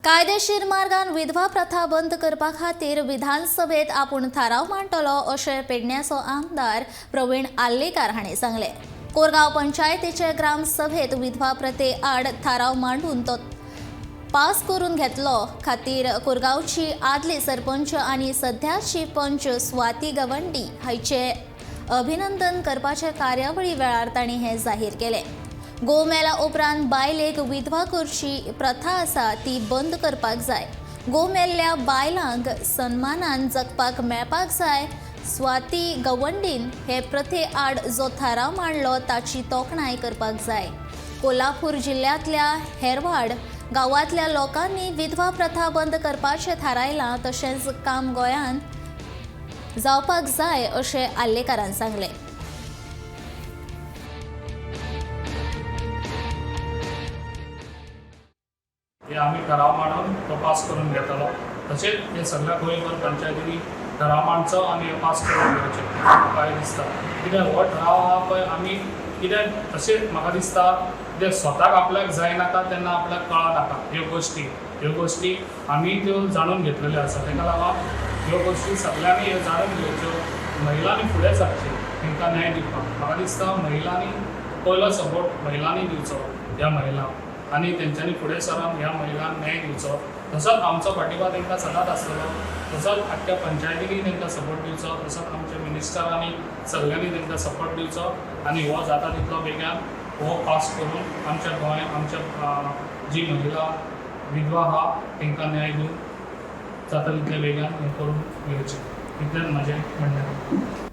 कायदेशीर मार्गान विधवा प्रथा बंद करपा खातीर विधानसभेत आपूण थाराव मांडटलो अशें पेडण्याचो आमदार प्रवीण आर्लेकार हांणी सांगलें. कोरगांव पंचायतीचे ग्रामसभेत विधवा प्रथे आड थाराव मांडून तो पास करून घेतलो खातीर कोरगांवची आदली सरपंच आनी सध्याची पंच स्वाती गवंडी हांचे अभिनंदन करपाच्या कार्यावळी वेळार तांणी हें जाहीर केलें. घोव मेल्या उपरांत बायलेक विधवा करची प्रथा आसा ती बंद करपाक जाय. घोव मेल्ल्या बायलांक सन्मानान जगपाक मेळपाक जाय. स्वाती गवंडीन हे प्रथे आड जो थाराव मांडलो ताची तोखणाय करपाक जाय. कोल्हापूर जिल्ल्यांतल्या हेरवाड गांवांतल्या लोकांनी विधवा प्रथा बंद करपाचें थारायलां, तशेंच काम गोंयांत जावपाक जाय अशें आर्लेकारान सांगलें. हे आमी ठराव मांडून तो पास करून घेतलो. तशेंच हे सगळ्या गोंयभर पंचायतींनी ठराव मांडचो आनी हे पास करून घेवचें म्हाका दिसता. कित्याक हो ठराव आहा पळय, आमी कित्याक तशें म्हाका दिसता कित्याक स्वताक आपल्याक जायनाका तेन्ना आपल्याक कळनाका ह्यो गोश्टी. ह्यो गोश्टी आमी त्यो जाणून घेतलेल्यो आसा. ताका लागून ह्यो गोश्टी सगळ्यांनी ह्यो जाणून घेवच्यो, महिलांनी फुडें सरचें तांकां न्याय दिवपाक. म्हाका दिसता महिलांनी पयलो सपोर्ट महिलांनी दिवचो ह्या महिलांक आनी तेंच्यांनी फुडें सरून ह्या महिलांक न्याय दिवचो. तसोच आमचो पाठिंबा तांकां सदांच आसतलो. तसोच आख्ख्या पंचायतींनी तांकां सपोर्ट दिवचो, तसोच आमच्या मिनिस्टरांनी सगळ्यांनी तांकां सपोर्ट दिवचो आनी हो जाता तितलो बेगान हो पास करून आमच्या गोंयांत आमच्या जी महिला विधवा आहा तांकां न्याय दिवन जाता तितल्या बेगान हें करून घेवचें, इतलेंच म्हाजें म्हणणें.